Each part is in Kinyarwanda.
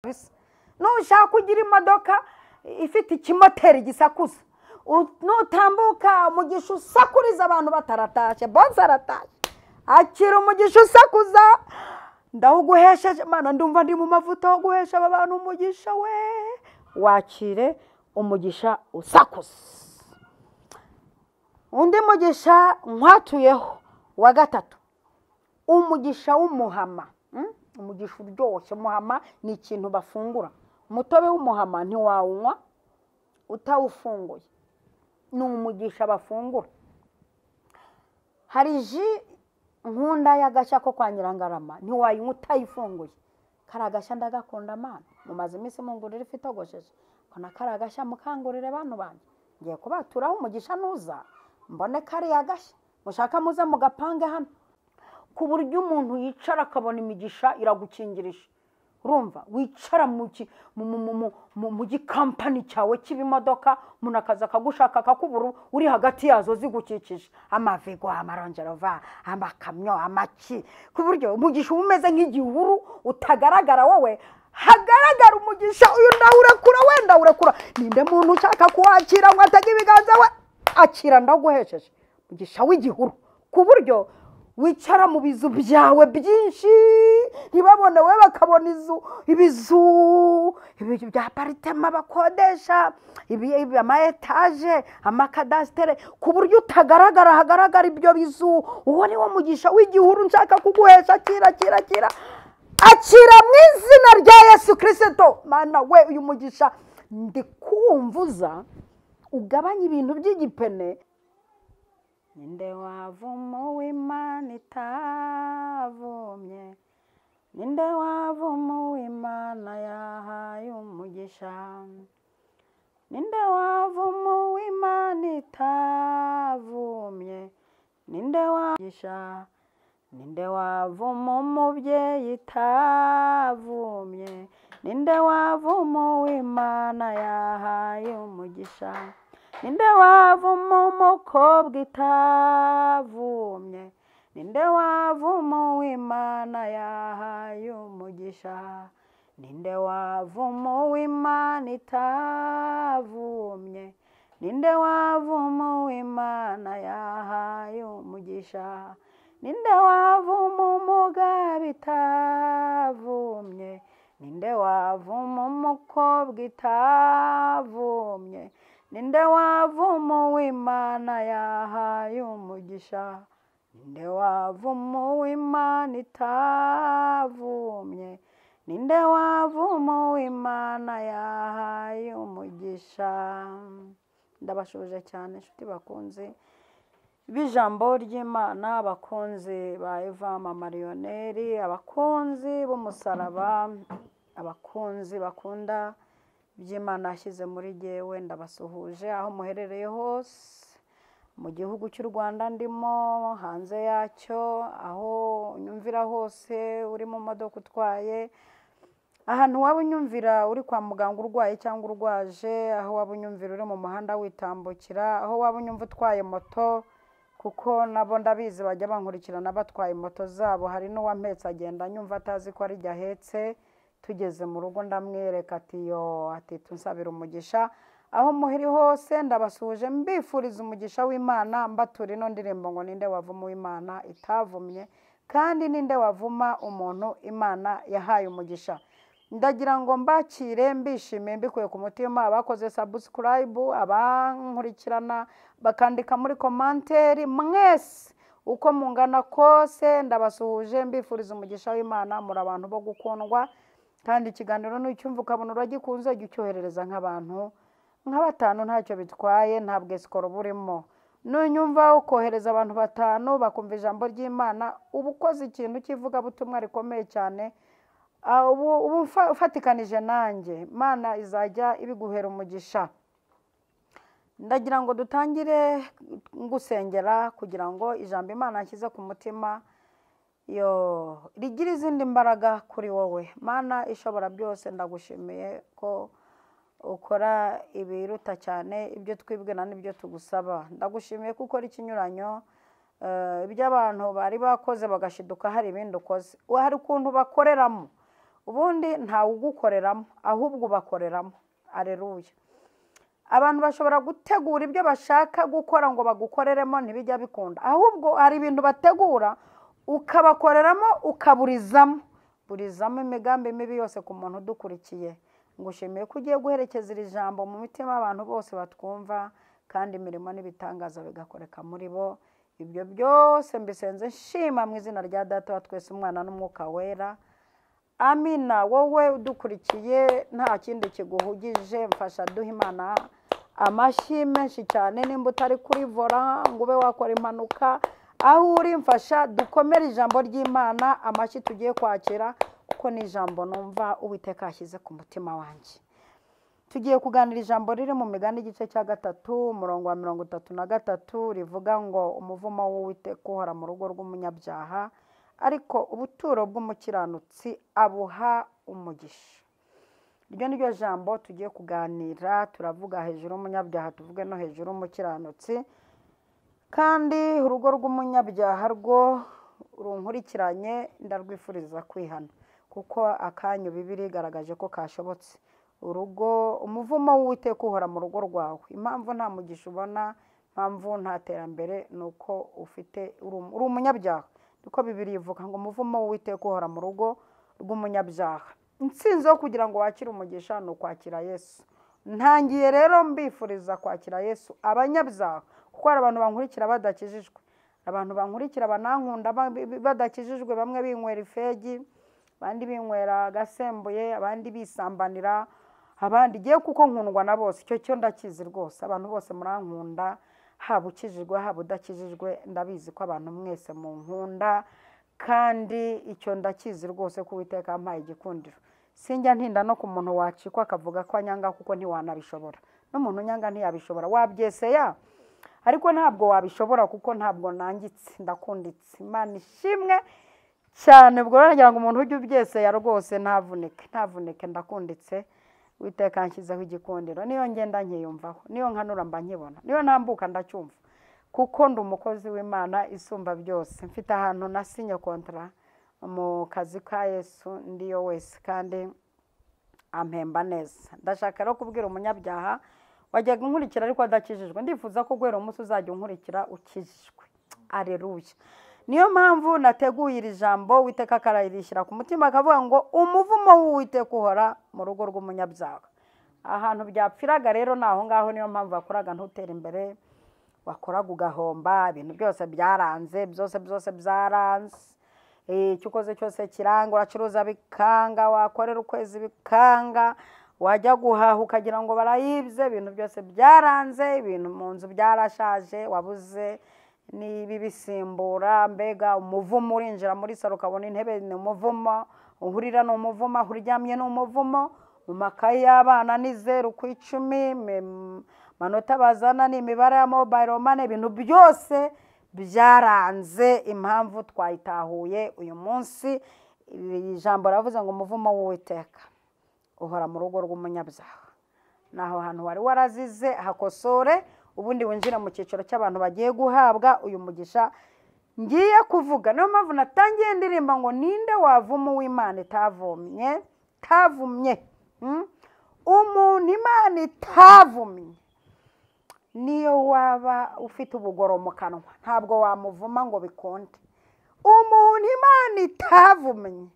Kabisa nushaka kugira imodoka ifite ikimoteri gisakuza, nutambuka umugisha usakuriza abantu bataratashye, bonse aratashye, akira umugisha usakuza. Ndawuguhesheje Mana, ndumva ndi mu mavuta yo guhesha aba bantu umugisha. We wakire umugisha usakuza. Undi mugisha nkwatuyeho wa gatatu, umugisha w'umuhama. Umugisha uryoshye. Umuhama ni ikintu bafungura. Umutobe w'umuhama ntiwawunywa utawufunguye, ni umugisha bafungura. Hari ji nkunda y'agashya ko kwa Nyirangarama, ntiwayinywa utayifunguye. Kariya gashya ndagakunda Mana, mumaze iminsi mungurira ifi itogosheje, mbona kariya gashya mukangurire bantu banjye. Ngiye kubaturaho umugisha nuza mbone kariya gashya, mushaka muze mugapange hano, ku buryo umuntu yicara akabona imigisha iragukingirije. Urumva wicara mu gikampani cyawe cy'ibimodoka, umuntu akaza akagushaka akakubura uri hagati yazo zigukikije, amavigo, amarongerova, amakamyo, amaki, ku buryo umugisha uba umeze nk'igihuru utagaragara wowe, hagaragara umugisha. Uyu ndawurekura, wenda urekura. Ninde muntu ushaka kuwakira ngo atege ibiganza we? Akira, ndaguhesheje umugisha w'igihuru, ku buryo wicara mu bizu byawe byinshi ntibabone we, bakabona ibizu bya aparitema bakodesha, ama etaje, amakadasitere, ku buryo utagaragara hagaragara ibyo bizu. Uwo ni wo mugisha w'igihuru nshaka kuguhesha. Akira, akira, akira, akira mu izina rya Yesu Kirisito. Mana we, uyu mugisha ndi kumvuza ugabanya ibintu by'igipene. Ninde wavuma uw'Imana itavumye? Ninde wavuma uw'Imana yahaye umugisha? Ninde wavuma uw'Imana itavumye? Ninde wagisha? Ninde wavuma umubyeyi itavumye? Ninde wavuma uw'Imana yahaye umugisha? Ninde wavuma umukobwa itavumye? Ninde wavuma uw'Imana yahaye umugisha? Ninde wavuma uw'Imana itavumye? Ninde wavuma uw'Imana yahaye umugisha? Ninde wavuma umugabo itavumye? Ninde wavuma umukobwa itavumye? Ninde wavuma uw'Imana yahaye umugisha? Ninde wavuma uw'Imana itavumye? Ninde wavuma uw'Imana yahaye umugisha? Ndabashuje cyane inshuti bakunze b'ijambo ry'Imana, abakunzi ba Eva Mama Lionel, abakunzi b'umusaraba, abakunzi bakunda by'Imana yashyize muri jyewe, ndabasuhuje aho muherereye hose mu gihugu cy'u Rwanda ndimo, hanze yacyo, aho unyumvira hose, uri mu modoka utwaye, ahantu waba unyumvira uri kwa muganga urwaye cyangwa urwaje, aho waba unyumvira uri mu muhanda witambukira, aho waba unyumva utwaye moto, kuko nabo ndabizi bajya bankurikirana batwaye moto zabo. Hari n'uwampetse agenda anyumva atazi ko ari jye ahetse, tugeze mu rugo ndamwereka ati yo, ati tunsabira umugisha. Aho muhiri hose ndabasuhuje, mbifuriza umugisha w'Imana, mbatura ino ndirimbo ngo ninde wavuma uw'Imana itavumye, kandi ninde wavuma umuntu Imana yahaye umugisha. Ndagira ngo mbakire mbishimiye mbikuye ku mutima, abakoze subscribe, abankurikirana bakandika muri komanteri, mwese uko mungana kose ndabasuhuje mbifuriza umugisha w'Imana. Muri abantu bo gukundwa, kandi ikiganiro nucyumva ukabona uragikunze, jya ucyoherereza nk'abantu nka batanu, ntacyo bitwaye, ntabwo esikoro burimo. Nunyumva ukohereza abantu batanu bakumva ijambo ry'Imana, uba ukoze ikintu cy'ivugabutumwa rikomeye cyane, ubu ufatikanije nanjye, Imana izajya ibiguhera umugisha. Ndagira ngo dutangire ngusengera kugira ngo ijambo Imana yashyize ku mutima yo rigira izindi mbaraga kuri wowe. Mana ishobora byose, ndagushimiye ko ukora ibiruta cyane ibyo twibwira n'ibyo tugusaba. Ndagushimiye ko ukora ikinyuranyo ibyo abantu bari bakoze bagashiduka hari ibindi ukoze. Hari ukuntu bakoreramo. Ubundi ntawe ugukoreramo, ahubwo ubakoreramo. Aleluya. Abantu bashobora gutegura ibyo bashaka gukora ngo bagukoreremo, ntibijya bikunda. Ahubwo hari ibintu bategura ukabakoreramo, ukaburizamo. Burizamo imigambi mibi yose ku muntu udukurikiye. Ngushimiye ko ugiye guherekeza iri jambo mu mitima y'abantu bose batwumva, kandi imirimo n'ibitangaza bigakoreka muri bo. Ibyo byose mbisenze nshima mu izina rya Data wa twese, Umwana n'Umwuka Wera. Amina. Wowe udukurikiye nta kindi kiguhugije, mfasha duha Imana amashyi menshi cyane. Nimba utari kuri vora ngo ube wakora impanuka, aho uri mfasha dukomere ijambo ry'Imana amashyi tugiye kwakira, kuko ni ijambo numva Uwiteka yashyize ku mutima wanjye. Tugiye kuganira ijambo riri mu Migani igice cya 3 umurongo wa 33, rivuga ngo umuvumo w'Uwiteka uhora mu rugo rw'umunyabyaha, ariko ubuturo bw'umukiranutsi abuha umugisha. Iryo ni ryo jambo tugiye kuganira. Turavuga hejuru y'umunyabyaha, tuvuge no hejuru y'umukiranutsi. Kandi urugo rw'umunyabyaha rwo runkurikiranye ndarwifuriza kwihana, kuko akanyu Bibiliya igaragaje ko kashobotse. Urugo, umuvumo w'Uwiteka uhora mu rugo rwawe. Impamvu nta mugisha ubona, impamvu nta terambere, ni uko ufite uri umunyabyaha. Niko Bibiliya ivuga ngo umuvumo w'Uwiteka uhora mu rugo rw'umunyabyaha. Intsinzi yo kugira ngo wakire umugisha ni ukwakira Yesu. Ntangiye rero mbifuriza kwakira Yesu abanyabyaha, kuko hari abantu bankurikira badakijijwe, abantu bankurikira banankunda badakijijwe, bamwe binywera ifegi, abandi binywera agasembuye, abandi bisambanira, abandi giye, kuko nkundwa na bose. Icyo cyo ndakizi rwose, abantu bose murankunda, haba ukijijwe haba udakijijwe, ndabizi ko abantu mwese munkunda, kandi icyo ndakizi rwose ko Uwiteka yampaye igikundiro. Sinjya ntinda no ku muntu wacikwa akavuga ko anyanga, kuko ntiwanabishobora. N'umuntu unyanga ntiyabishobora, wabyeseya ariko ntabwo wabishobora, kuko ntabwo nangitse, ndakunditse. Imana ishimwe cyane. Ubwo rero ngira ngo umuntu ujye ubyeseya rwose ntavunike, ntavunike, ndakunditse. Uwiteka yanshyizeho igikundiro, niyo ngenda nkiyumvaho, niyo nkanura mba nkibona, niyo ntambuka ndacyumva, kuko ndi umukozi w'Imana isumba byose. Mfite ahantu nasinye kontra mu kazi ka Yesu, ndiyo wese, kandi ampemba neza. Ndashaka rero kubwira umunyabyaha wajyaga unkurikira ariko adakijijwe, ndifuza ko guhera umunsi uzajya unkurikira ukijijwe. Aleluya. Niyo mpamvu nateguye iri jambo, Uwiteka akararishyira ku mutima akavuga ngo umuvumo w'Uwiteka uhora mu rugo rw'umunyabyaha. Ahantu byapfiraga rero ni aho ngaho. Niyo mpamvu wakoraga ntutere imbere, wakoraga ugahomba, ibintu byose byaranze, byose byose byaranze. Icyo ukoze cyose kiranga, uracuruza bikanga, wakorera ukwezi bikanga, wajya guhaha ukagira ngo barayibye, ibintu byose byaranze, ibintu mu nzu byarashaje, wabuze n'ibibisimbura. Mbega umuvumo, urinjira muri salo ukabona intebe ni umuvumo, uhurira ni umuvumo, aho uryamye ni umuvumo, mu makayi y'abana ni 0 ku 10, manota bazana ni imibare ya mobile money, ibintu byose byaranze. Impamvu twayitahuye uyu munsi, ijambo ravuze ngo umuvumo w'Uwiteka uhora mu rugo rw'umunyabyaha. Naho hantu wari warazize hakosore, ubundi winjire mu cyiciro cy'abantu bagiye guhabwa uyu mugisha ngiye kuvuga. Niyo mpamvu natangiye ndirimba ngo ninde wavuma uw'Imana itavumye, tavumye. Umuntu Imana itavumye, niyo waba ufite ubugoro mu kanwa ntabwo wamuvuma ngo bikunde. Umuntu Imana itavumye,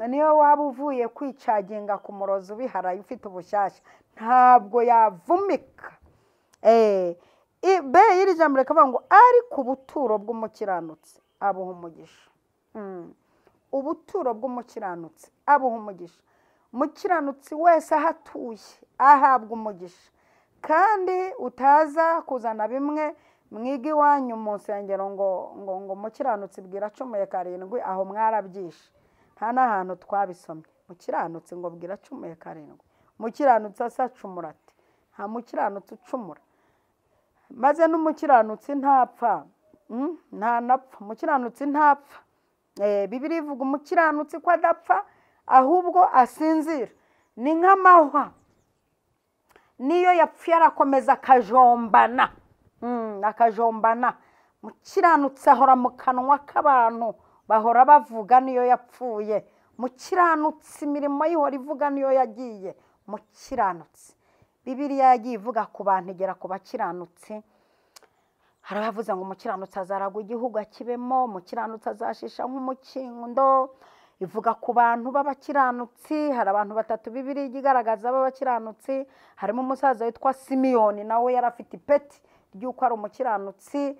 niyo waba uvuye kwicaginga ku murozi ubiharaye ufite ubushyashya, ntabwo yavumika. Be iri jambo rikavuga ngo ariko ubuturo bw'umukiranutsi abuha umugisha. Ubuturo bw'umukiranutsi abuha umugisha. Umukiranutsi wese aho atuye ahabwa umugisha. Kandi utaza kuzana bimwe mwiga iwanyu mu nsengero ngo ngo ngo umukiranutsi bwira acumuye 7, aho mwarabyishe. Nta n'ahantu twabisomye. Umukiranutsi ngo bwira acumuye 7. Umukiranutsi asacumura ati nta mukiranutsi ucumura. Maze n'umukiranutsi ntapfa, nta napfa. Umukiranutsi ntapfa. Bibiliya ivuga umukiranutsi ko adapfa, ahubwo asinzira. Ni nk'amahwa, niyo yapfuye arakomeza akajombana, akajombana. Umukiranutsi ahora mu kanwa k'abantu, bahora bavuga niyo yapfuye. Mukiranutsi imirimo y'ihora ivuga niyo yagiye. Mukiranutsi Bibiliya yagiye ivuga ku bantu igera ku bakiranutsi. Hari abavuze ngo umukiranutsi azaragwa igihugu akibemo, umukiranutsi azashisha nk'umukindo. Ivuga ku bantu b'abakiranutsi. Hari abantu batatu Bibiliya igaragaza b'abakiranutsi, harimo umusaza witwa Simiyoni, nawe yari afite ipeti ry'uko ari umukiranutsi.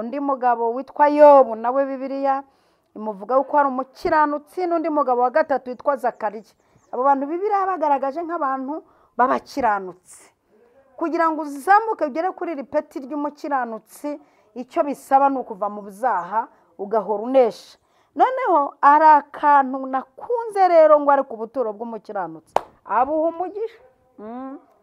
Undi mugabo witwa Yobu, nawe Bibiliya imuvuga ko ari umukiranutsi, n'undi mugabo wa gatatu witwa Zakariya. Abo bantu Bibiliya bagaragaje nk'abantu b'abakiranutsi. Kugira ngo uzamuke ugere kuri iri peti ry'umukiranutsi, icyo bisaba ni ukuva mu byaha ugahora unesha. Noneho ari akantu nakunze rero ngo ari ku buturo bw'umukiranutsi, abuha umugisha.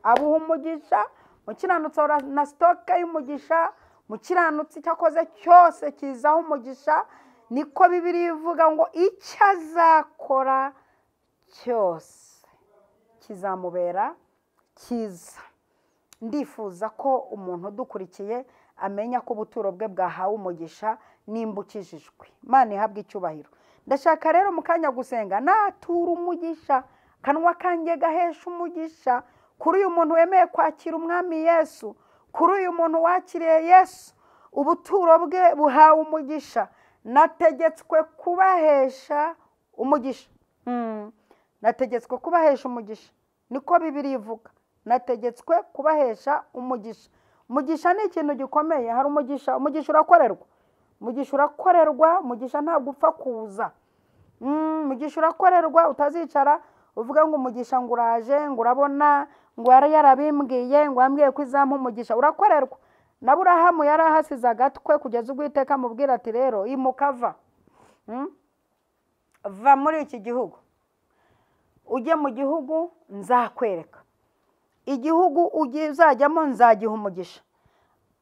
Abuha umugisha. Umukiranutsi ahora na sitoke y'umugisha. Umukiranutsi icyo akoze cyose kizaho umugisha. Niko Bibiliya ivuga ngo icyo azakora cyose kizamubera cyiza. Ndifuza ko umuntu udukurikiye amenya ko ubuturo bwe bwahawe umugisha nimba ukijijwe. Imana ihabwe icyubahiro. Ndashaka rero mu kanya gusenga natura umugisha, kanwa kanjye gahesha umugisha kuri uyu muntu wemeye kwakira umwami Yesu, kuri uyu muntu wakiriye Yesu, ubuturo bwe buhawe umugisha. Nategetswe kubahesha umugisha. Nategetswe kubahesha umugisha, niko Bibiliya ivuga. Nategetswe kubahesha umugisha. Umugisha ni ikintu gikomeye. Hari umugisha, umugisha urakorerwa, umugisha urakorerwa, umugisha ntabwo upfa kuza. Umugisha urakorerwa, utazicara uvuga ngo umugisha ngo uraje, ngo urabona, ngo yari yarabimbwiye, ngo yambwiye ko izampa umugisha. Urakorerwa. Na Aburahamu yari ahasize agatwe kugeza ubwo Uwiteka amubwira ati rero imuka va, va muri iki gihugu ujye mu gihugu nzakwereka, igihugu uzajyamo nzagiha umugisha,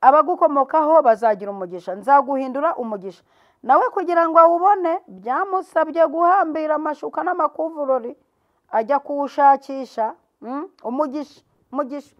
abagukomokaho bazagira umugisha, nzaguhindura umugisha. Nawe kugira ngo awubone byamusabye guhambira amashuka n'amakuvurori ajya kuwushakisha. Umugisha, umugisha.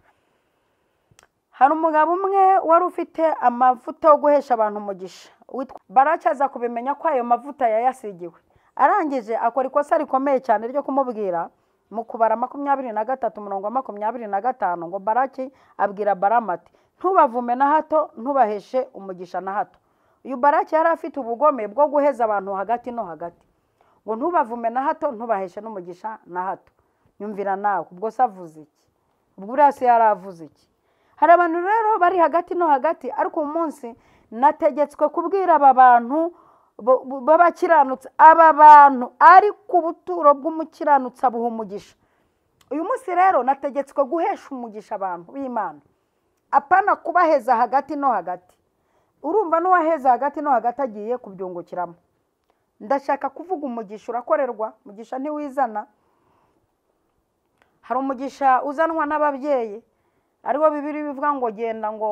Hari umugabo umwe wari ufite amavuta yo guhesha abantu umugisha witwa Baraki, aza kubimenya ko ayo mavuta yayasigiwe. Arangije akora ikosa rikomeye cyane ryo kumubwira mu Kubara 23 umurongo wa 25 ngo Baraki abwira Balamu ati ntubavume na hato, ntubaheshe umugisha na hato. Uyu Baraki yari afite ubugome bwo guheza abantu hagati no hagati, ngo ntubavume na hato, ntubaheshe n'umugisha na hato. Nyumvira nawe, ubwo se avuze iki? Ubwo buriya se yari avuze iki? Hari abantu rero bari hagati no hagati, ariko uyu munsi nategetswe kubwira aba bantu b'abakiranutsi, aba bantu ariko ubuturo bw'umukiranutsi abuha umugisha. Uyu munsi rero nategetswe guhesha umugisha abantu b'Imana, apana kubaheza hagati no hagati. Urumva n'uwaheza hagati no hagati agiye kubyungukiramo. Ndashaka kuvuga umugisha urakorerwa, umugisha ntiwizana. Hari umugisha uzanwa n'ababyeyi, ariwo Bibiliya bivuga ngo genda ngo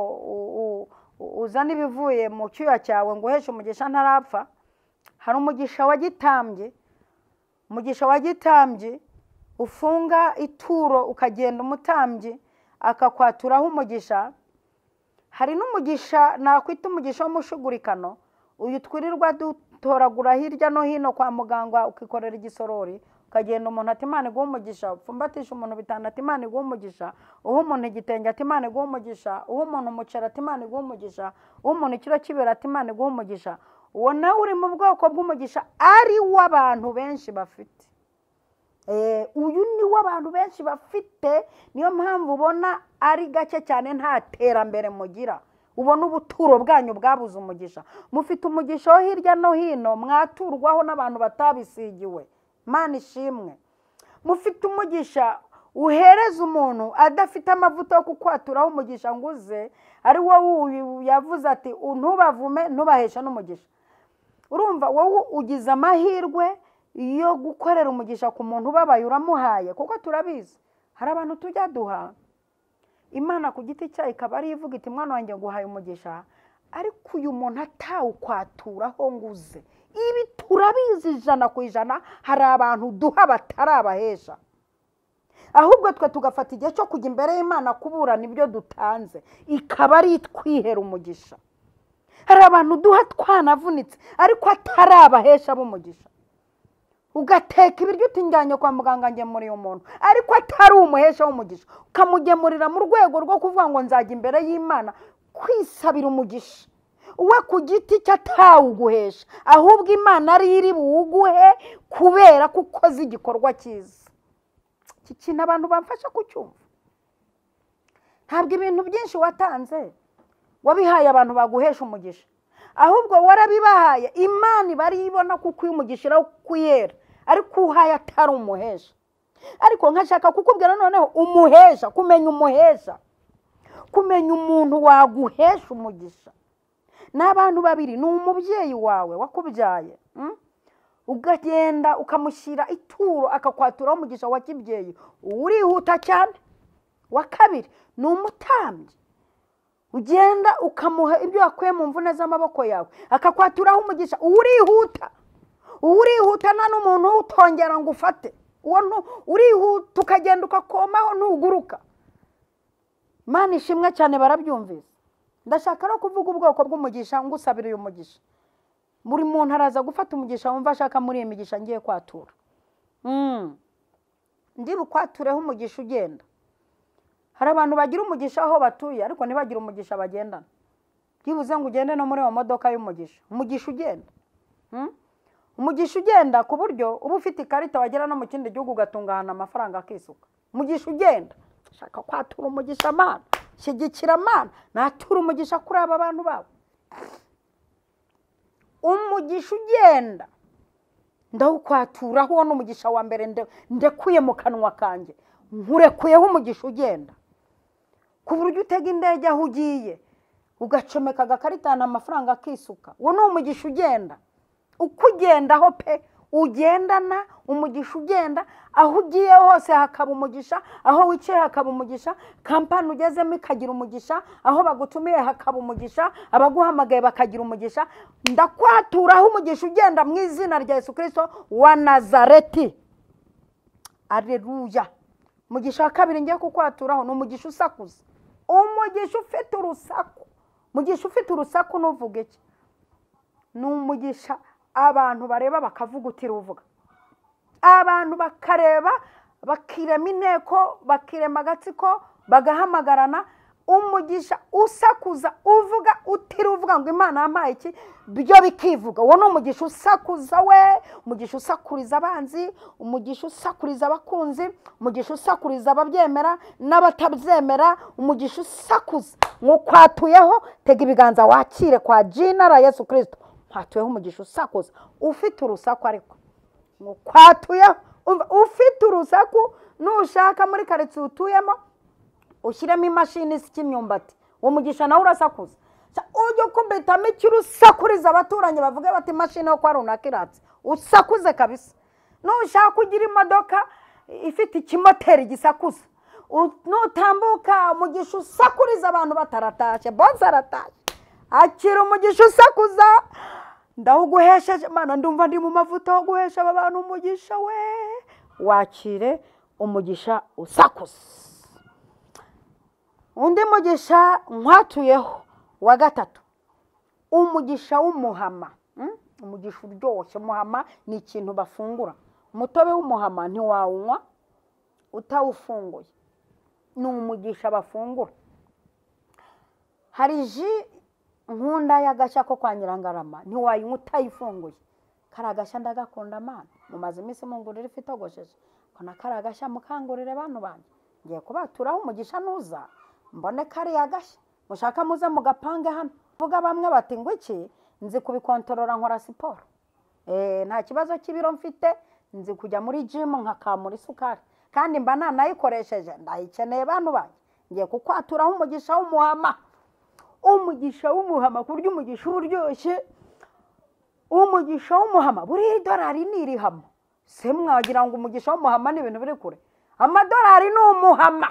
uzane ibivuye mu cyuya cyawe ngo uheshe umugisha ntarapfa. Hari umugisha wa gitambye, umugisha wa gitambye ufunga ituro ukagenda umutambyi akakwaturaho umugisha. Hari n'umugisha nakwita umugisha w'umushugurikano, uyu twirirwa dutoragura hirya no hino kwa muganga, ukikorera igisorori ukagenda umuntu ati Imana iguhe umugisha, upfumbatisha umuntu bitanu ati Imana iguhe umugisha, uha umuntu igitenge ati Imana iguhe umugisha, uha umuntu umuceri ati Imana iguhe umugisha, uha umuntu ikiro cy'ibiro ati Imana iguhe umugisha. Uwo nawe uri mu bwoko bw'umugisha ari w'abantu benshi bafite. Uyu ni w'abantu benshi bafite, niyo mpamvu ubona ari gake cyane nta terambere mugira. Ubona ubuturo bwanyu bwabuze umugisha. Mufite umugisha wo hirya no hino mwaturwaho n'abantu batabisigiwe. Imana ishimwe. Mufite umugisha uhereza umuntu adafite amavuta yo kukwaturaho umugisha ngo uze, ari wowe yavuze ati ntubavume ntubahesha n'umugisha. Urumva wowe ugize amahirwe yo gukorera umugisha ku muntu ubabaye uramuhaye, kuko turabizi hari abantu tujya duha Imana ku giti cyayo ikaba ari ivuga iti mwana wanjye nguhaye umugisha, ariko uyu muntu atawukwaturaho ngo uze. Ibi turabizi 100%, hari abantu duha batarabahesha. Ahubwo twe tugafata igihe cyo kujya imbere y'Imana kuburana ibyo dutanze, ikaba ari itwihera umugisha. Hari abantu duha twanavunitse ariko atarabahesha b'umugisha. Ugateka ibiryo utinjyanye kwa muganga ngemuriye umuntu, ariko atari umuhesha w'umugisha, ukamugemurira mu rwego rwo kuvuga ngo nzajya imbere y'Imana kwisabira umugisha. We ku giti cye atawuguhesha, ahubwo Imana ari iri buwuguhe kubera ko ukoze igikorwa cyiza. Iki kintu abantu bamfasha kucyumva. Ntabwo ibintu byinshi watanze wabihaye abantu baguhesha umugisha, ahubwo warabibahaye, Imana iba ari ibona kuko uyu mugisha irawukuyera, ariko uhaye atari umuhesha. Ariko nkashaka kukubwira noneho umuhesha, kumenya umuhesha, kumenya umuntu waguhesha umugisha. Ni abantu babiri, ni umubyeyi wawe wakubyaye, ukagenda ukamushyira ituro akakwaturaho umugisha wa kibyeyi, urihuta cyane. Wa kabiri ni umutambyi, ugenda ukamuha ibyo wakuye mu mvune z'amaboko yawe akakwaturaho umugisha, urihuta. Urihuta nta n'umuntu utongera ngo ufate, uwo urihuta ukagenda ukakomaho ntuguruka. Imana ishimwe cyane, barabyumvise. Ndashaka no kuvuga ubwoko bw'umugisha, ngusabira uyu mugisha. Buri muntu araza gufata umugisha wumva ashaka muri iyi migisha ngiye kwatura. Ndi bukwatureho umugisha ugenda. Hari abantu bagira umugisha aho batuye, ariko ntibagire umugisha bagendana. Byibuze ngo ugende no muri iyo modoka y'umugisha. Umugisha ugenda. Umugisha ugenda ku buryo uba ufite ikarita wagera no mu kindi gihugu ugatungana amafaranga akisuka. Umugisha ugenda. Shaka kwatura umugisha Mana, shyigikira Mana, natura umugisha kuri aba bantu bawe. Umugisha ugenda ndawukwaturaho, uwo umugisha wa mbere ndekuye mu kanwa kanjye, nkurekuyeho umugisha ugenda. Ku buryo utega indege aho ugiye ugacomeka agakarita amafaranga akisuka, uwo ni umugisha ugenda. Uko ugendaho pe, ugendana umugisha ugenda, aho ugiye hose hakaba umugisha, aho wicaye hakaba umugisha, kampani ugezemo ikagira umugisha, aho bagutumiye hakaba umugisha, abaguhamagaye bakagira umugisha. Ndakwaturaho umugisha ugenda mu izina rya Yesu Kristo wa Nazareti. Aleluya. Umugisha wa kabiri ngiye kukwaturaho ni umugisha usakuza, umugisha ufite urusaku. Umugisha ufite urusaku nuvuga iki? Ni umugisha abantu bareba bakavuga utiruvuga, abantu bakareba bakirema inteko, bakirema agatsiko, bagahamagarana. Umugisha usakuza uvuga utiruvuga ngo Imana yampaye iki, byo bikivuga. Uwo ni umugisha usakuza we, umugisha usakuriza abanzi, umugisha usakuriza abakunzi, umugisha usakuriza ababyemera n'abatabyemera, umugisha usakuza. Nkukwatuyeho, tega ibiganza wakire kwa jina la Yesu Kristo. Nkwatuyeho umugisha usakuza ufite urusaku, ariko nkwatuyeho ufite urusaku. Nushaka muri karitsiye utuyemo ushyiremo imashini isya imyumbati, uwo mugisha nawe urasakuza. Ujye ukubitamo icyo urusakuriza abaturanyi bavuge bati imashini yo kwa runaka iratse, usakuze kabisa. Nushaka ugira imodoka ifite ikimoteri gisakuza, nutambuka umugisha usakuriza abantu bataratashye, bonse aratashye, akira umugisha usakuza. Ndawuguhesheje Mana, ndumva ndi mu mavuta yo guhesha aba bantu umugisha we. Wakire umugisha usakuza. Undi mugisha nkwatuyeho wa gatatu, umugisha w'umuhama. Umugisha uryoshye. Umuhama ni ikintu bafungura. Umutobe w'umuhama ntiwawunywa utawufunguye, ni umugisha bafungura. Hari ji nkunda y'agashya ko kwa Nyirangarama, ntiwayinywa utayifunguye. Kari agashya ndagakunda Mana, mumaze iminsi mungurira ifi itogosheje, kona kari agashya mukangurire bantu banjye. Ngiye kubaturaho umugisha nuza mbone kari agashya, mushaka muze mugapange hano. Vuga bamwe bati ngo iki, nzi kubikontorora nkora siporo, nta kibazo cy'ibiro mfite, nzi kujya muri gym nkakamura isukari, kandi mba nanayikoresheje, ndayikeneye bantu banjye. Ngiye kukwaturaho umugisha w'umuhama, umugisha w'umuhama, ku buryo umugisha uba uryoshye. Umugisha w'umuhama buriya idolari ni irihama, se mwagira ngo umugisha w'umuhama ni ibintu biri kure. Amadolari ni umuhama,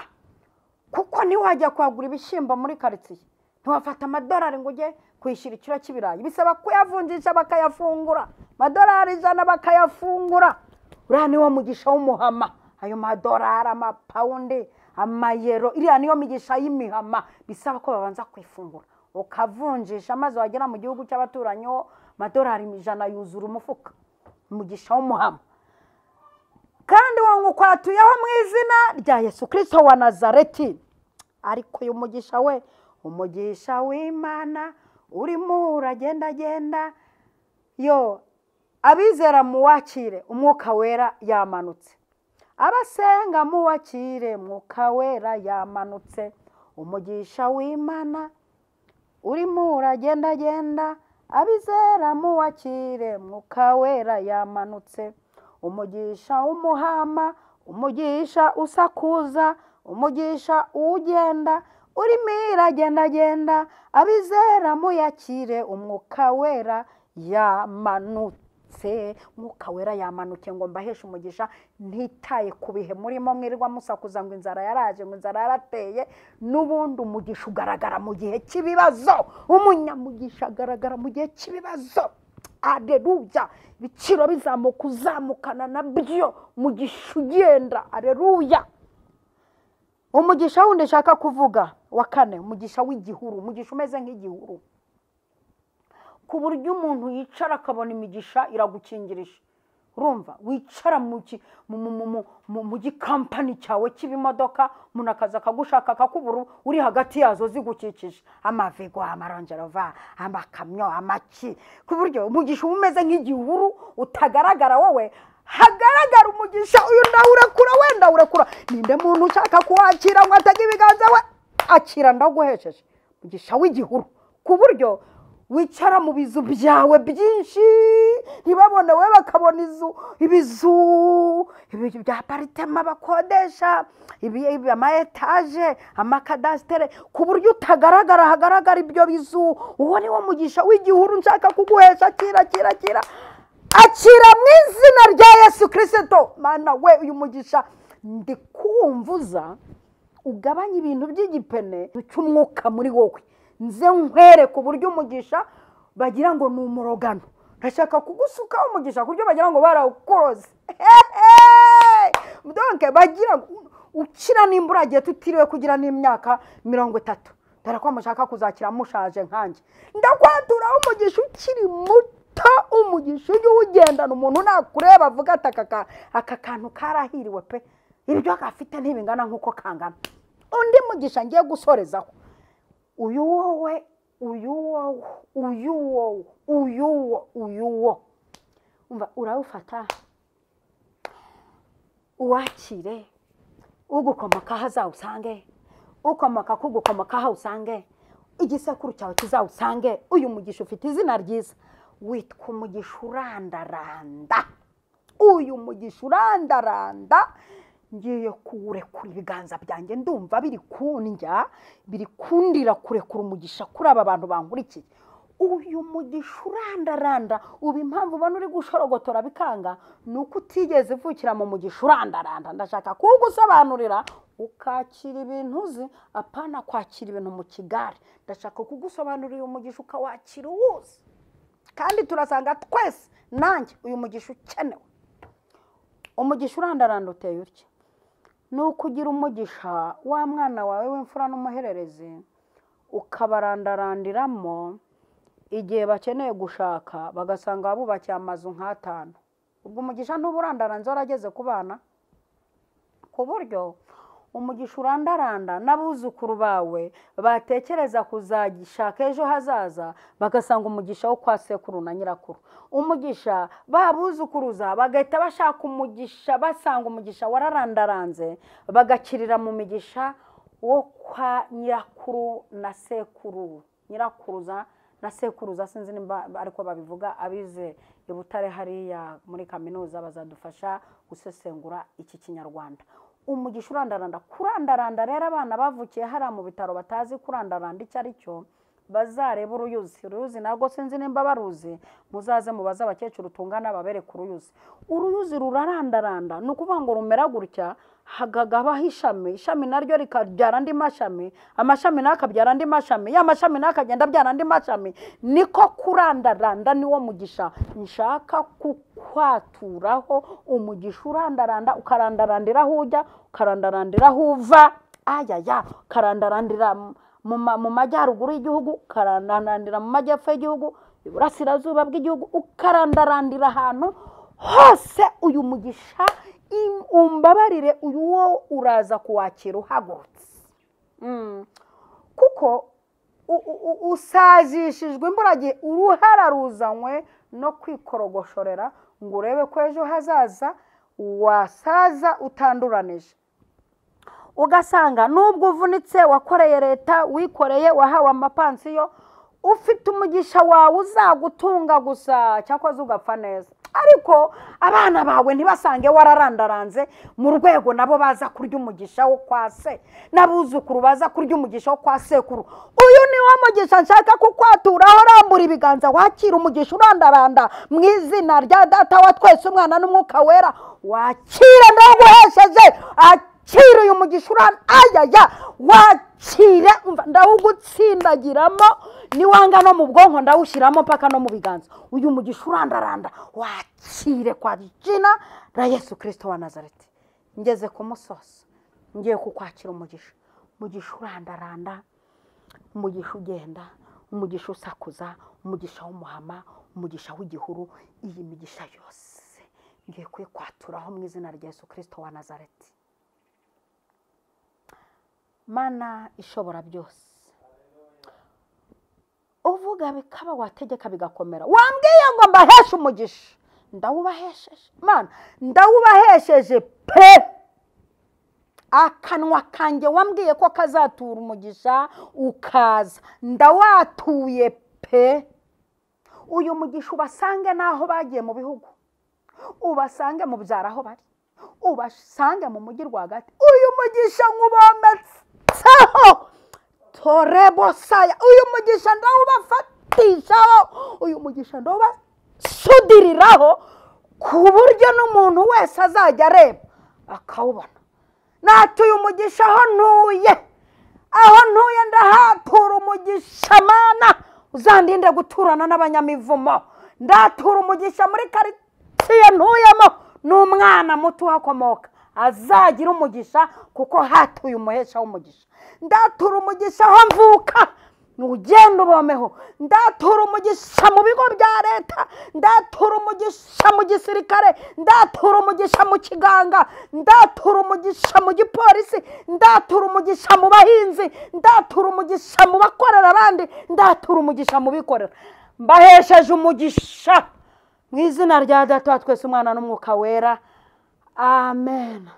kuko ntiwajya kwagura ibishyimbo muri karitsiye, ntiwafata amadolari ngo ujye kwishyura ikiro cy'ibirayi, bisaba kuyavunjisha bakayafungura, amadolari 100 bakayafungura. Uriya niwo mugisha w'umuhama. Ayo madolari, amapawundi, amayero, iriya niyo migisha y'imihama, bisaba ko babanza kwifungura ukavunjisha, maze wagera mu gihugu cy'abaturanyi ho amadolari 100 yuzura umufuka. Umugisha w'umuhama. Kandi wangukwatuyeho mu izina rya Yesu Kristo wa Nazareti. Ariko uyu mugisha we, umugisha w'Imana urimo uragendagenda, yo abizera muwakire, umwuka wera yamanutse. Abasenga muwakire, umwuka wera yamanutse. Umugisha w'Imana urimo uragendagenda, abizera muwakire, umwuka wera yamanutse. Umugisha w'umuhama, umugisha usakuza, umugisha ugenda urimo iragendagenda, abizera muyakire, umwuka wera yamanutse. Umwuka wera yamanuke ngo mbaheshe umugisha, ntitaye ku bihe murimo mwirirwa musakuza ngo inzara yaraje, ngo inzara yarateye. N'ubundi umugisha ugaragara mu gihe cy'ibibazo. Umunyamugisha agaragara mu gihe cy'ibibazo. Aleluya! Ibiciro bizamuka uzamukana nabyo, umugisha ugenda. Aleluya! Umugisha wundi nshaka kuvuga wa kane, umugisha w'igihuru, umugisha umeze nk'igihuru, ku buryo umuntu yicara akabona imigisha iragukingirije. Urumva wicara mu gikampani cyawe cy'ibimodoka, umuntu akaza akagushaka akakubura uri hagati yazo zigukikije, amavigo, amarongerova, amakamyo, amaki, ku buryo umugisha uba umeze nk'igihuru utagaragara wowe, hagaragara umugisha. Uyu ndawurekura, wenda urekura. Ninde muntu ushaka kuwakira ngo atege ibiganza we? Akira, ndaguhesheje umugisha w'igihuru, ku buryo wicara mu bizu byawe byinshi ntibabone we, bakabona ibizu bya paritema bakodesha, ama etaje, amakadasitere, ku buryo utagaragara, hagaragara ibyo bizu. Uwo ni wo mugisha w'igihuru nshaka kuguhesha. Akira, akira, akira, akira mu izina rya Yesu Kristo. Mana we, uyu mugisha ndikumvuza ugabanya ibintu by'igipene cy'umwuka muri wowe, nze nkwere ku buryo umugisha bagira ngo ni umurogano. Ndashaka kugusukaho umugisha ku buryo bagira ngo barawukoroze. Donc bagira ngo ukira n'imburagihe tutiriwe kugira n'imyaka 30, dore ko mushaka kuzakira mushaje nkanjye. Ndakwaturaho umugisha ukiri muto, umugisha ujye uwugendana, umuntu nakureba avuga ati aka kantu karahiriwe pe, ibyo gafite ntibingana nk'uko kangana. Undi mugisha ngiye gusorezaho, uyu wowe, uyu wowe, uyu wowe, uyu wo, uyu wo, umva urawufata uwakire, ugukomokaho azawusange, ukomoka kugukomokaho usange, igisekuru cyawe kizawusange. Uyu mugisha ufite izina ryiza, witwa umugisha urandaranda. Uyu mugisha urandaranda ngiye kuwurekura ibiganza byanjye, ndumva biri kundya, biri kundira kurekura umugisha kuri aba bantu bankurikiye. Uyu mugisha urandaranda, ubu impamvu ubona uri gushorogotora bikanga ni uko utigeze uvukira mu mugisha urandaranda. Ndashaka kugusobanurira ukakira ibintu uzi, apana kwakira ibintu mu kigare. Ndashaka kugusobanurira uyu mugisha ukawakira uwuzi, kandi turasanga twese nanjye uyu mugisha ukenewe. Umugisha urandaranda uteye utya: ni ukugira umugisha wa mwana wawe w'imfura n'umuhererezi, ukabarandarandiramo igihe bakeneye gushaka, bagasanga bubakiye amazu nk'atanu. Ubwo umugisha ntuburandaranze warageze ku bana, ku buryo umugisha urandaranda n'abuzukuru bawe batekereza kuzagishaka ejo hazaza, bagasanga umugisha wo kwa sekuru na nyirakuru. Umugisha babuzukuruza bagahita bashaka umugisha, basanga umugisha wararandaranze, bagakirira mu migisha wo kwa nyirakuru na sekuru, nyirakuruza na sekuruza, sinzi nimba ariko babivuga. Abize i Butare hariya muri kaminuza bazadufasha gusesengura iki Kinyarwanda. Umugisha urandaranda, kurandaranda rero abana bavukiye hariya mu bitaro batazi kurandaranda icyo ari cyo, bazareba uruyuzi. Uruyuzi ntabwo sinzi nimba baruzi, muzaze mubaze abakecuru tungana babereke uruyuzi. Uruyuzi rurarandaranda, ni ukuvuga ngo rumera gutya, hagagabaho ishami, ishami naryo rikabyara andi mashami, amashami nayo akabyara andi mashami, ya mashami nayo akagenda abyara andi mashami. Niko kurandaranda, niwo mugisha nshaka kukwaturaho. Umugisha urandaranda, ukarandarandira aho ujya, ukarandarandira aho uva, ayaya, ukarandarandira mu majyaruguru y'igihugu, ukarandarandira mu majyepfo y'igihugu, iburasirazuba bw'igihugu, ukarandarandira ahantu hose. Uyu mugisha Umbabarire, uyu wo uraza kuwakira uhagurutse, kuko usazishijwe imburagihe, uruhara ruzanywe no kwikorogoshorera ngo urebe ko ejo hazaza wasaza utanduranije. Ugasanga nubwo uvunitse, wakoreye leta, wikoreye, wahawe amapansiyo, ufite umugisha wawe uzagutunga gusa, cyakoze ugapfa neza, ariko abana bawe ntibasange wararandaranze mu rwego nabo baza kurya umugisha wo kwa se, n'abuzukuru baza kurya umugisha wo kwa sekuru. Uyu ni wo mugisha nshaka kukwaturaho. Rambura ibiganza wakira umugisha urandaranda mu izina rya Data wa twese, Umwana n'Umwuka Wera. Wakira, ndaguhesheje, akira uyu mugisha ayaya, wakire, ndawugutsindagiramo, niwanga no mu bwonko ndawushyiramo mpaka no mu biganza. Uyu mugisha urandaranda wakire kwa jina la Yesu Kristo wa Nazareti. Ngeze ku musozo, ngiye kukwakira umugisha, umugisha urandaranda, umugisha ugenda, umugisha usakuza, umugisha w'umuhama, umugisha w'igihuru. Iyi migisha yose ngiye kuyikwaturaho mu izina rya Yesu Kristo wa Nazareti. Mana ishobora byose, uvuga bikaba, wategeka bigakomera. Wambwiye ngo mbaheshe umugisha, ndawubahesheje. Mana, ndawubahesheje pe. Akanwa kanjye wambwiye ko kazatura umugisha ukaza, ndawatuye pe. Uyu mugisha ubasange n'aho bagiye mu bihugu, ubasange mu byaro aho bari, ubasange mu mujyi rwagati. Uyu mugisha nkubometseho torebosaya, uyu mugisha ndawubafatishaho, uyu mugisha ndawubasudiriraho, ku buryo n'umuntu wese azajya areba akawubona. Natuye umugisha aho ntuye, aho ntuye ndahatura umugisha. Mana, uzandinde guturana n'abanyamivumo. Ndatura umugisha muri karitsiye ntuyemo, n'umwana muto uhakomoka azagira umugisha, kuko hatuye umuhesha w'umugisha. Ndatura umugisha aho mvuka, ugenda ubomeho. Ndatura umugisha mu bigo bya leta, ndatura umugisha mu gisirikare, ndatura umugisha mu kiganga, ndatura umugisha mu gipolisi, ndatura umugisha mu bahinzi, ndatura umugisha mu bakorera abandi, ndatura umugisha mu bikorera. Mbahesheje umugisha mu izina rya Data wa twese, Umwana n'Umwuka Wera. Amen,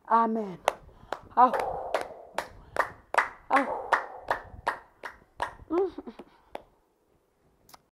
amen. Aho aho.